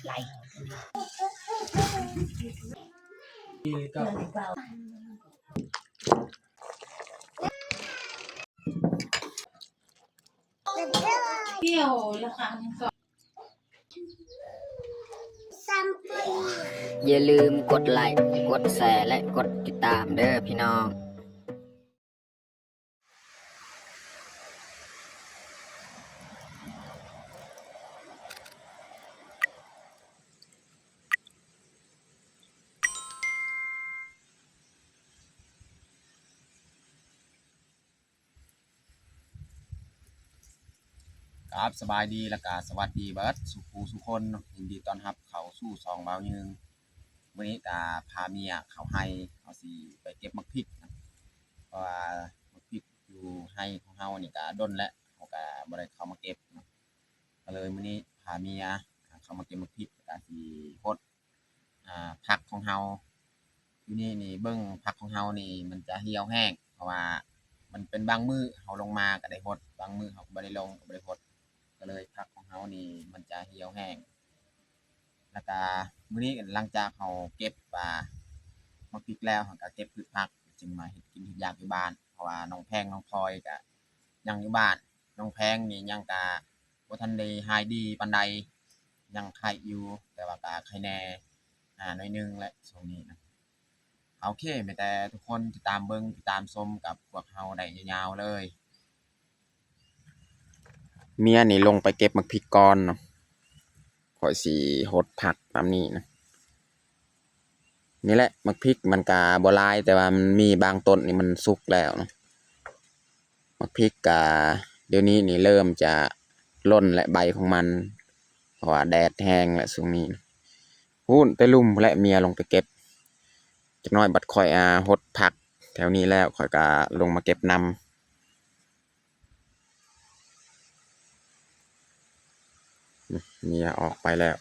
ໄຫຼ. ຢ່າລືມກົດໄລ້ ກົດແຊ ແລະ ກົດຕິດຕາມເດີ້ພີ່ນ້ອງ. ຄັບ ສະບາຍດີ ແລ້ວກະສະຫວັດດີເບິດສູ່ຜູ້ສູ່ຄົນເນາະ, ຍິນດີຕ້ອນຮັບເຂົ້າສູ່ຊ່ອງບ່າວຍືງ. ມື້ນີ້ກະພາເມຍເຂົ້າໄຮ່ ເຮົາຊິໄປເກັບໝາກພິກເນາະ, ເພາະວ່າໝາກພິກຢູ່ໄຮ່ຂອງເຮົານີ້ກະດົນແລ້ວ ເຮົາກະບໍ່ໄດ້ເຂົ້າມາເກັບເນາະ, ກະເລີຍມື້ນີ້ພາເມຍເຂົ້າມາເກັບໝາກພິກ ກະຊິຫົດ ອ່າ ຜັກຂອງເຮົາ. ຢູ່ນີ້ນີ້ເບິ່ງຜັກຂອງເຮົານີ້ມັນຈະຫ່ຽວແຫ້ງ ເພາະວ່າມັນເປັນບາງມື້ເຮົາລົງມາກະໄດ້ຫົດ ບາງມື້ເຮົາກະບໍ່ໄດ້ລົງກະບໍ່ໄດ້ຫົດ, ກະເລີຍຜັກຂອງເຮົານີ້ມັນຈະຫ່ຽວແຫ້ງ. ແລ້ວກະມື້ນີ້ຫຼັງຈາກເຮົາເກັບ ອ່າ ໝາກພິກແລ້ວ ເຮົາກະເກັບພືດຜັກ ຈຶ່ງມາເຮັດກິນເຮັດຢາກຢູ່ບ້ານ ເພາະວ່ານ້ອງແພງນ້ອງພອຍກະຍັງຢູ່ບ້ານ. ນ້ອງແພງນີ້ຍັງກະບໍ່ທັນໄດ້ຫາຍດີປານໃດ ຍັງໄຂ້ຢູ່ ແຕ່ວ່າກະໄຂ້ແນ່ ໜ້ອຍໜຶ່ງແຫຼະຊ່ວງນີ້ນະ. ໂອເຄ ມີແຕ່ທຸກຄົນຕິດຕາມເບິ່ງ ຕິດຕາມຊົມກັບພວກເຮົາໄດ້ຍາວໆເລີຍ. ເມຍນີ້ລົງໄປເກັບໝາກພິກກ່ອນເນາະ, ຂ້ອຍຊິຫົດຜັກນຳນີ້ນະ. ນີ້ແຫຼະ ໝາກພິກມັນກະບໍ່ຫຼາຍ ແຕ່ວ່າມັນມີບາງຕົ້ນນີ້ມັນສຸກແລ້ວເນາະ. ໝາກພິກກະດຽວນີ້ນີ້ເລີ່ມຈະຫຼົ່ນແລະ ໃບຂອງມັນ ເພາະວ່າແດດແຮງແຫຼະຊ່ວງນີ້. ພຸ້ນແຕ່ລຸ່ມພຸ້ນແຫຼະ ເມຍລົງໄປເກັບ. ຈັກໜ້ອຍບັດຂ້ອຍ ອ່າ ຫົດຜັກແຖວນີ້ແລ້ວ ຂ້ອຍກະລົງມາເກັບນຳ. ເມຍອອກໄປແລ້ວ.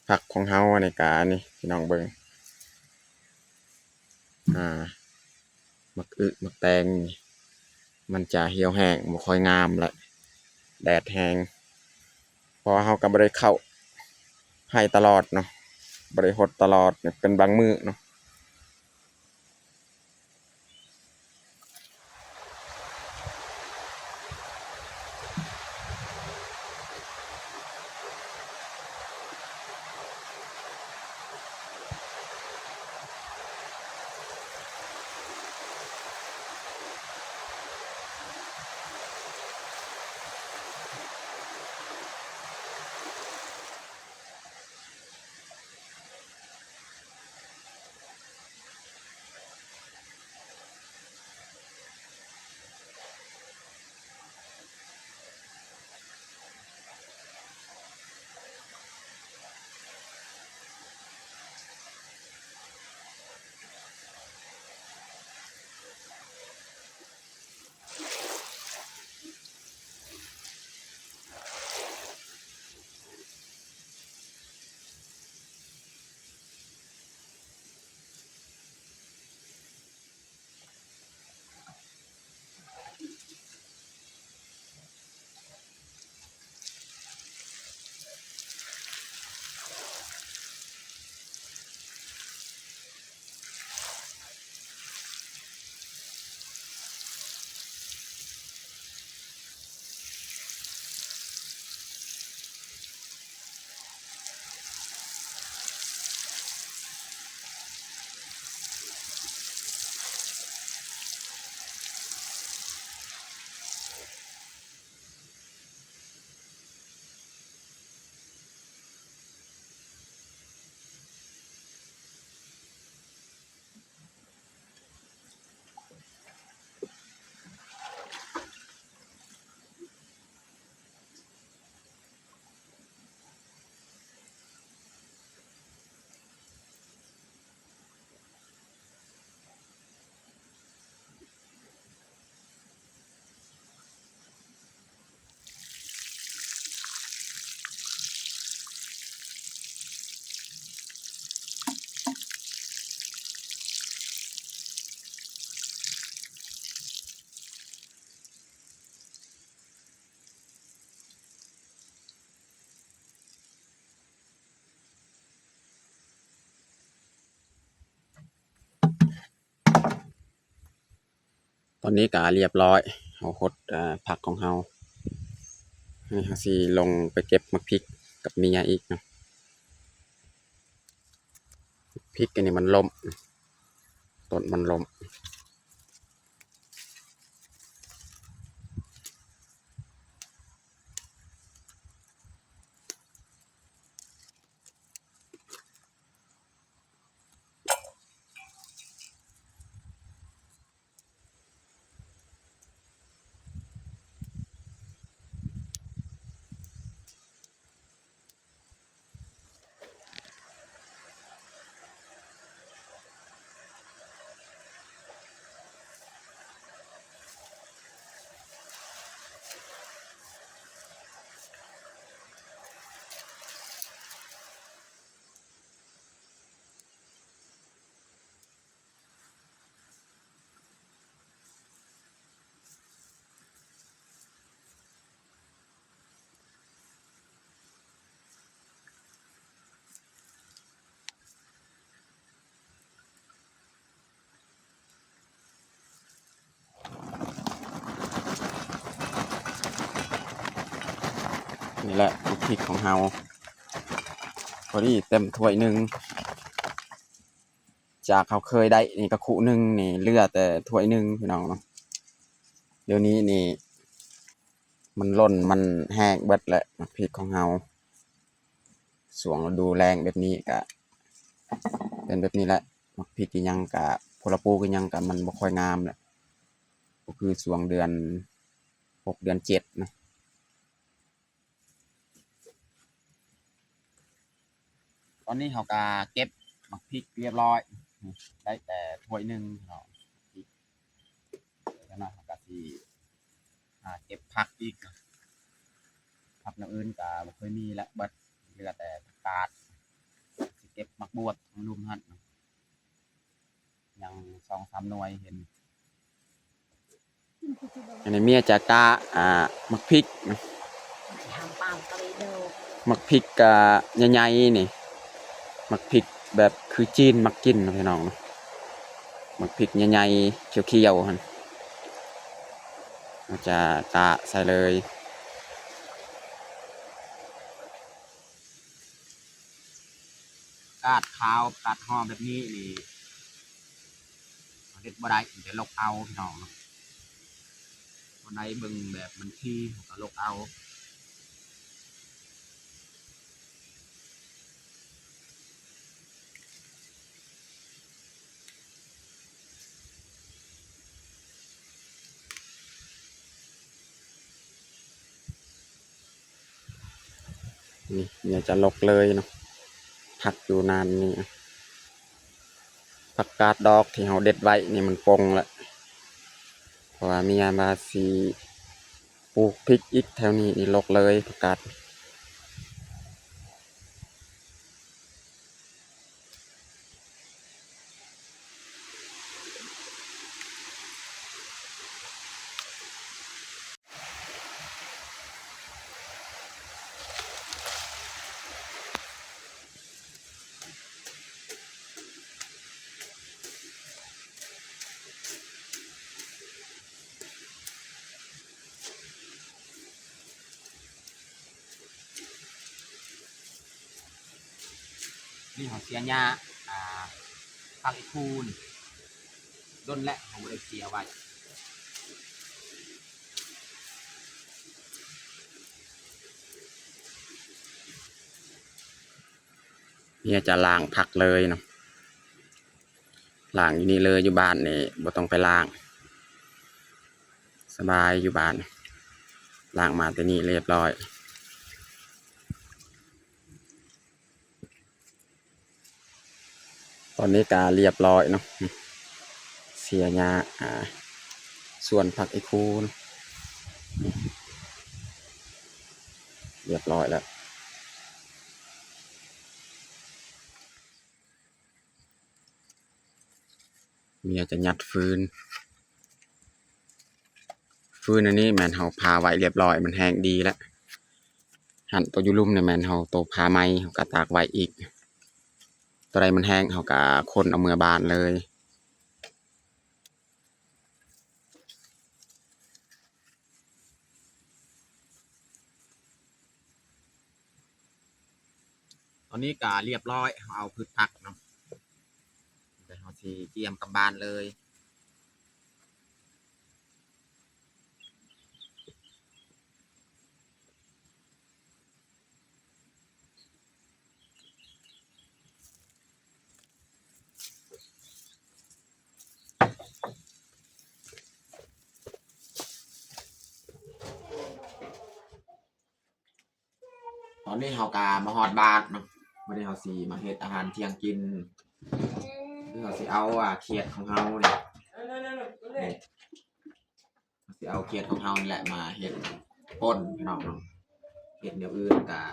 ຜັກຂອງເຮົາອັນນີ້ກະນີ້ ພີ່ນ້ອງເບິ່ງ ອ່າ ໝາກອຶໝາກແຕງນີ້ ມັນຈະຫ່ຽວແຫ້ງ ບໍ່ຄ່ອຍງາມແລ້ວ ແດດແຮງ. ເພາະວ່າເຮົາກະບໍ່ໄດ້ເຂົ້າໄຮ່ຕະຫຼອດເນາະ ບໍ່ໄດ້ຫົດຕະຫຼອດ ເປັນບາງມື້ເນາະ. ຕອນນີ້ກະລຽບລ້ອຍ ເຮົາຫົດ ເອີ ຜັກຂອງເຮົາ. ນີ້ເຮົາຊິລົງໄປເກັບໝາກພິກກັບເມຍອີກເນາະ. ພິກອັນນີ້ມັນລົ້ມ ຕົ້ນມັນລົ້ມ. ນີ້ແຫຼະ ໝາກພິກຂອງເຮົາ ພໍດີເຕັມຖ້ວຍໜຶ່ງ. ຈາກເຮົາເຄີຍໄດ້ນີ້ກະຄຸໜຶ່ງນີ້ ເຫຼືອແຕ່ຖ້ວຍໜຶ່ງພີ່ນ້ອງເນາະ. ດຽວນີ້ນີ້ມັນຫຼົ່ນມັນແຫ້ງເບິດແຫຼະ ໝາກພິກຂອງເຮົາ. ຊ່ວງລະດູແລ້ງແບບນີ້ກະເປັນແບບນີ້ແຫຼະ ໝາກພິກອີ່ຫຍັງກະ ຜົນລະປູກອີ່ຫຍັງກະມັນບໍ່ຄ່ອຍງາມແຫຼະ ບໍ່ຄືຊ່ວງເດືອນຫົກ ເດືອນເຈັດນະ. ຕອນນີ້ເຮົາກະເກັບໝາກພິກລຽບລ້ອຍ ໄດ້ແຕ່ຖ້ວຍໜຶ່ງເນາະ. ຈັກໜ້ອຍເຮົາກະຊິຫາເກັບຜັກອີກ ຜັກແນວອື່ນກະບໍ່ເຄີຍມີແລ້ວ ເບິດ ເຫຼືອແຕ່ຜັກກາດ. ຊິເກັບໝາກບວດທາງລຸ່ມຫັ້ນ ຍັງສອງສາມໜ່ວຍເຫັນ. ອັນນີ້ເມຍຈະກະ ອ່າ ໝາກພິກ ໝາກພິກກະໃຫຍ່ໆນີ້ ໝາກພິກແບບຄືຈີນມັກກິນເນາະພີ່ນ້ອງເນາະ. ໝາກພິກໃຫຍ່ໆຂຽວໆຫັ້ນ ເຮົາຈະກະໃສ່ເລີຍ. ກາດຂາວ ກາດຫໍ່ແບບນີ້ນີ້ ເດັດບໍ່ໄດ້ ມີແຕ່ຫຼົກເອົາພີ່ນ້ອງເນາະ. ບໍ່ໄດ້ເບິ່ງແບບບັນຊີ ເຮົາກະຫຼົກເອົາ. ນີ້ ເມຍຈະຫຼົກເລີຍເນາະ ພັກຢູ່ນານນີ້. ຜັກກາດດອກທີ່ເຮົາເດັດໄວ້ນີ້ມັນປົ່ງແລ້ວ ເພາະວ່າເມຍວ່າຊິປູກພິກອີກແຖວນີ້ ນີ້ຫຼົກເລີຍຜັກກາດ. ນີ້ເຮົາເສຍຫຍ້າ ອ່າ ຜັກອີ່ຄູນ ດົນແລ້ວເຮົາບໍ່ໄດ້ເສຍໄວ້. ເມຍຈະລ້າງຜັກເລີຍເນາະ ລ້າງຢູ່ນີ້ເລີຍ ຢູ່ບ້ານນີ້ບໍ່ຕ້ອງໄປລ້າງ ສະບາຍຢູ່ບ້ານ ລ້າງມາແຕ່ນີ້ລຽບລ້ອຍ. ຕອນນີ້ກະລຽບລ້ອຍເນາະ ເສຍຫຍ້າ ອ່າ ສວນຜັກອີ່ຄູນ ລຽບລ້ອຍແລ້ວ. ເມຍຈະຍັດຟືນ ຟືນອັນນີ້ແມ່ນເຮົາຜ່າໄວ້ລຽບລ້ອຍ ມັນແຫ້ງດີແລ້ວ. ຫັ້ນໂຕຢູ່ລຸ່ມນີ້ແມ່ນເຮົາໂຕຜ່າໃໝ່ ເຮົາກະຕາກໄວ້ອີກ ໂຕໃດມັນແຫ້ງເຮົາກະຂົນເອົາເມືອບ້ານເລີຍ. ຕອນນີ້ກໍລຽບຮ້ອຍ ເຮົາເອົາພືດຜັກເນາະ ແຕ່ເຮົາຊິກຽມກັບບ້ານເລີຍ. ຕອນນີ້ເຮົາກະມາຮອດບ້ານເນາະ, ມື້ນີ້ເຮົາຊິມາເຮັດອາຫານທ່ຽງກິນ. ຄືເຮົາຊິເອົາ ອາ ຂຽດຂອງເຮົານີ້ ນີ້ ເຮົາຊິເອົາຂຽດຂອງເຮົານີ້ແຫຼະມາເຮັດປົ່ນພີ່ນ້ອງເນາະ, ເຮັດແນວອື່ນກະ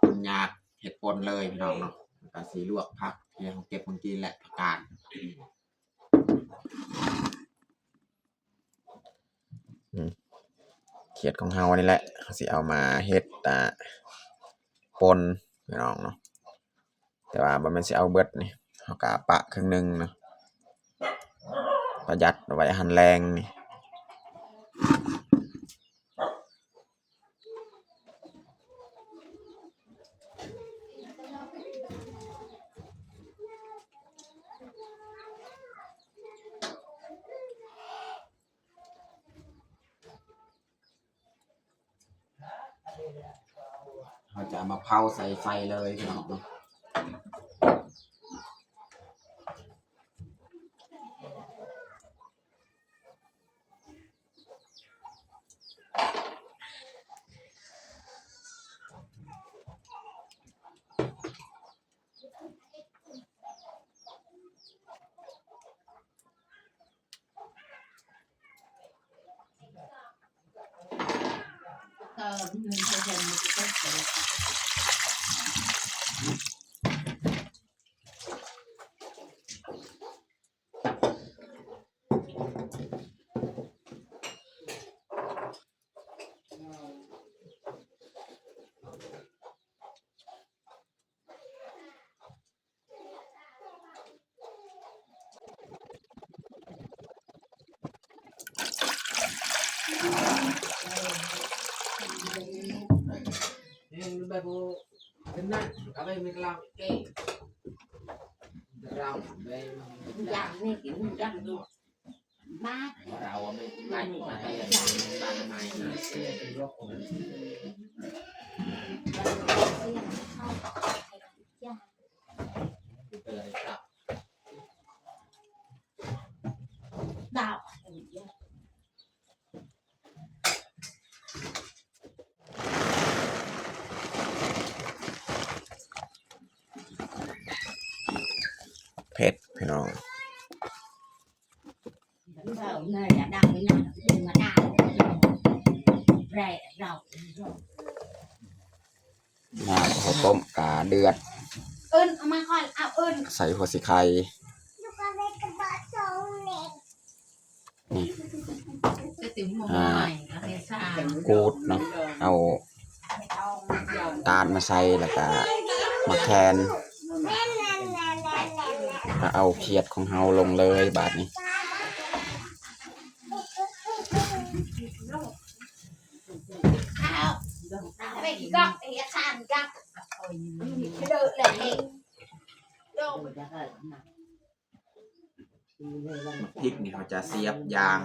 ມັນຍາກ ເຮັດປົ່ນເລີຍພີ່ນ້ອງເນາະ. ແລ້ວກະຊິລວກຜັກທີ່ເຮົາເກັບເມື່ອກີ້ແຫຼະ ຜັກກາດ. ອືມ ຂຽດຂອງເຮົານີ້ແຫຼະ ເຮົາຊິເອົາມາເຮັດ ອ່າ ປົ່ນພີ່ນ້ອງເນາະ, ແຕ່ວ່າບໍ່ແມ່ນຊິເອົາເບິດນີ້ ເຮົາກະປະເຄິ່ງໜຶ່ງເນາະ, ປະຢັດເອົາໄວ້ອາຫານແລງນີ້. ເຮົາຈະເອົາມາເຜົາໃສ່ໄຟເລີຍພີ່ນ້ອງເນາະ. ເຜັດພີ່ນ້ອງ. ນ້ຳເຂົ້າຕົ້ມກະເດືອດ ເອີ້ນເອົາມາກ່ອນ ເອົາເອີ້ນ ໃສ່ຫົວສີໄຄ ນີ້ ອ່າ ຂູດເນາະ ເອົາຕາດມາໃສ່ ແລ້ວກະໝາກແຄນ ກະເອົາຂຽດຂອງເຮົາລົງເລີຍບາດນີ້. ໝາກພິກນີ້ເຮົາຈະສຽບຢ່າງ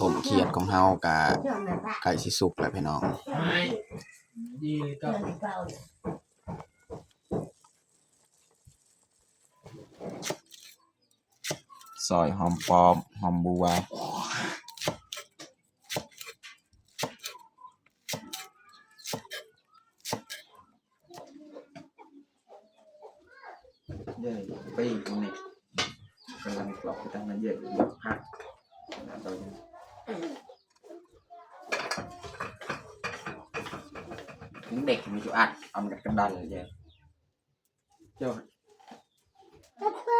ຕົ້ມຂຽດຂອງເຮົາກະໃກ້ຊິສຸກແລ້ວພີ່ນ້ອງ. ຊອຍຫອມປ້ອມ ຫອມບົວ. ເດີ ປີ້ງຕົງນີ້ກຳລັງກອບໄປທາງນັ້ນເດີ ຜັກ. ເອົາ ເອົາ ເອົາ Nek ni tu at, am kat kendal je. Jo. Apa?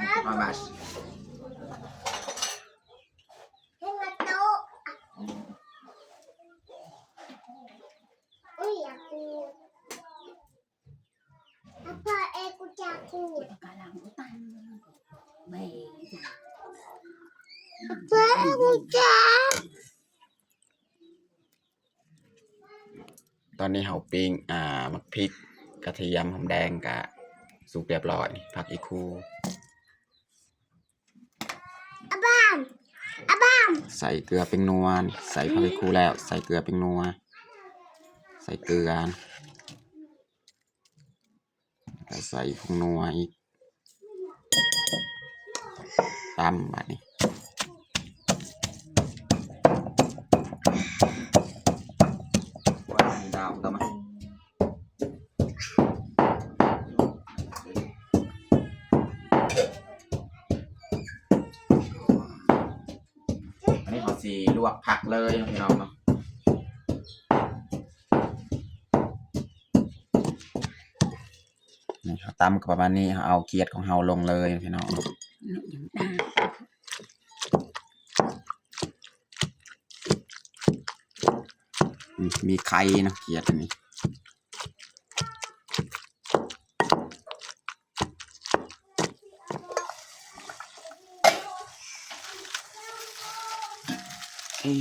Apa? Mas. Saya nggak tahu. Ui, aku. Apa, eh, aku takut. Apa, eh, aku takut. ຕອນນີ້ເຮົາປີ້ງ ອ່າ ໝາກພິກ ກະທຽມ ຫອມແດງກະສຸກຮຽບຮ້ອຍ ຜັກອີ່ຄູ ອາບາມ ອາບາມ ໃສ່ເກືອ ແປ້ງນົວ ໃສ່ຜັກອີ່ຄູແລ້ວ ໃສ່ເກືອ ແປ້ງນົວ ໃສ່ເກືອ ແລ້ວໃສ່ຜົງນົວອີກ ຕຳບາດນີ້ ອັນນີ້ເຮົາຊິລວກຜັກເລີຍເນາະ ພີ່ນ້ອງເນາະ. ນີ້ ເຮົາຕຳກໍປະມານນີ້ ເຮົາເອົາຂຽດຂອງເຮົາລົງເລີຍ ພີ່ນ້ອງ. ອືມ ມີໄຂ່ເນາະ ຂຽດອັນນີ້. ເອີ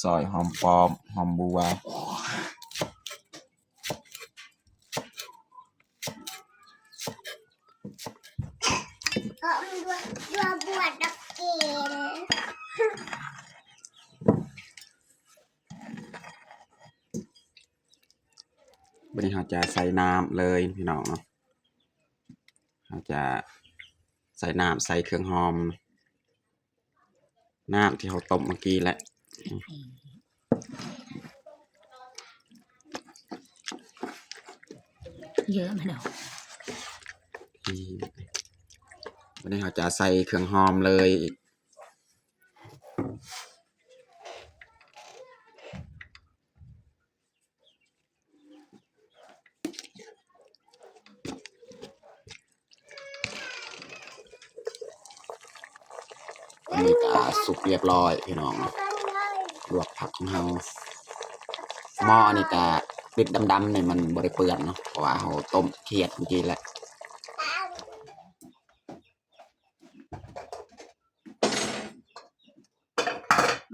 ຊອຍຫອມປ້ອມ ຫອມບົວ. ເອີ ມັນບົວ ບົວ ບົວດັກເກນ. ບັດນີ້ເຮົາຈະໃສ່ນ້ຳເລີຍ ພີ່ນ້ອງເນາະ. ເຮົາຈະໃສ່ນ້ຳ ໃສ່ເຄື່ອງຫອມ ນ້ຳທີ່ເຮົາຕົ້ມເມື່ອກີ້ແຫຼະ. ເຢີະມາດອກ. ອືມ ບັດນີ້ເຮົາຈະໃສ່ເຄື່ອງຫອມເລີຍ. ອັນນີ້ກະສຸກຮຽບຮ້ອຍ ພີ່ນ້ອງເນາະ ລວກຜັກຂອງເຮົາ. ໝໍ້ອັນນີ້ກະຕິດດຳໆນີ້ມັນບໍ່ໄດ້ເປື້ອນເນາະ ເພາະວ່າເຮົາຕົ້ມຂຽດເມື່ອກີ້ແຫຼະ.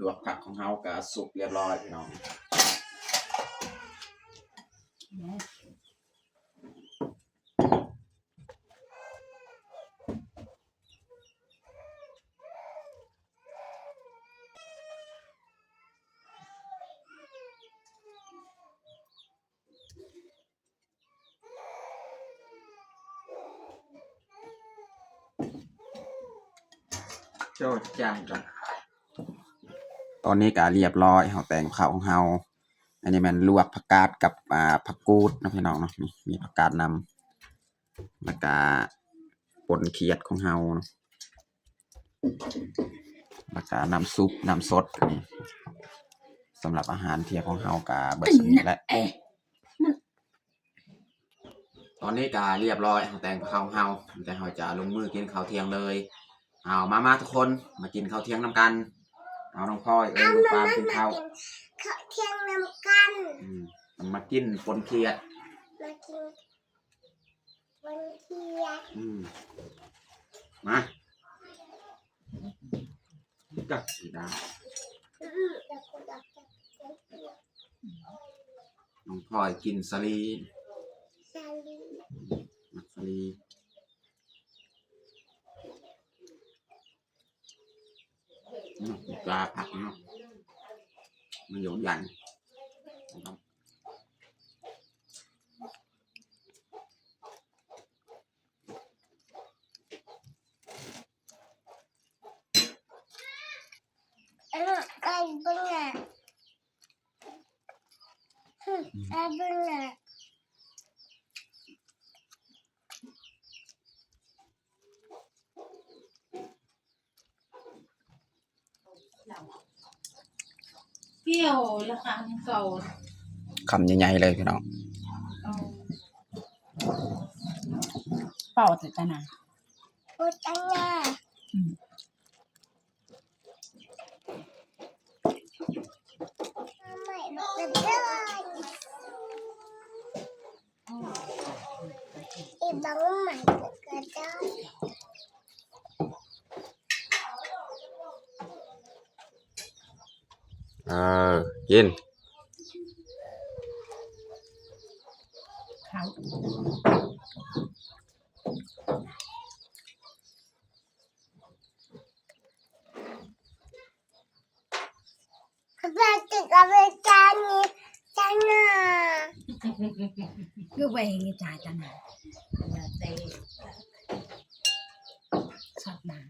ລວກຜັກຂອງເຮົາກະສຸກຮຽບຮ້ອຍ ພີ່ນ້ອງ. ໂຈ້ຈ້າຈ້າ. ຕອນນີ້ກະຮຽບຮ້ອຍ ເຮົາແຕ່ງເຂົ້າຂອງເຮົາ. ອັນນີ້ແມ່ນລວກຜັກກາດກັບ ອ່າ ຜັກກູດເນາະ ພີ່ນ້ອງເນາະ. ນີ້ມີຜັກກາດນຳ ແລ້ວກະປົນຂຽດຂອງເຮົາເນາະ ແລ້ວກະນ້ຳຊຸບ ນ້ຳສົດ. ນີ້ສຳລັບອາຫານທ່ຽງຂອງເຮົາກະເບິດສ່ຳນີ້ແຫຼະ. ຕອນນີ້ກະຮຽບຮ້ອຍ ເຮົາແຕ່ງເຂົ້າເຮົາ ແຕ່ເຮົາຈະລົງມືກິນເຂົ້າທ່ຽງເລີຍ. ເອົາ ມາ ມາທຸກຄົນ ມາກິນເຂົ້າທ່ຽງນຳກັນ. ເອົາ ນ້ອງພອຍ ເອີ້ນນ້ອງປາມກິນເຂົ້າ ມາ ມາ ມາກິນເຂົ້າທ່ຽງນຳກັນ. ອືມ ມາກິນປົນຂຽດ ມາກິນປົນຂຽດ. ອືມ ມາ. ຈັກສີດາ ນ້ອງພອຍກິນສາລີ ສາລີ ມັກສາລີ. ອືມ ກາຜັກເນາະ ມັນຢາກໃຫຍ່. ເອີ ໄກ່ເບິ່ງແຫຼະ ໄກ່ເບິ່ງແຫຼະ. ກ່ຽວລະຄາງເກົ່າ ຄຳໃຫຍ່ໆເລີຍພີ່ນ້ອງ. ເປົ່າແຕ່ຕາໜ່າ ໂອຕານາ ອືມ ເອີ ກິນ ເຂົ້າ. ຄືໄວນີ້ຈ້າ ຕາໜ່າ ຊອດໜ້າ.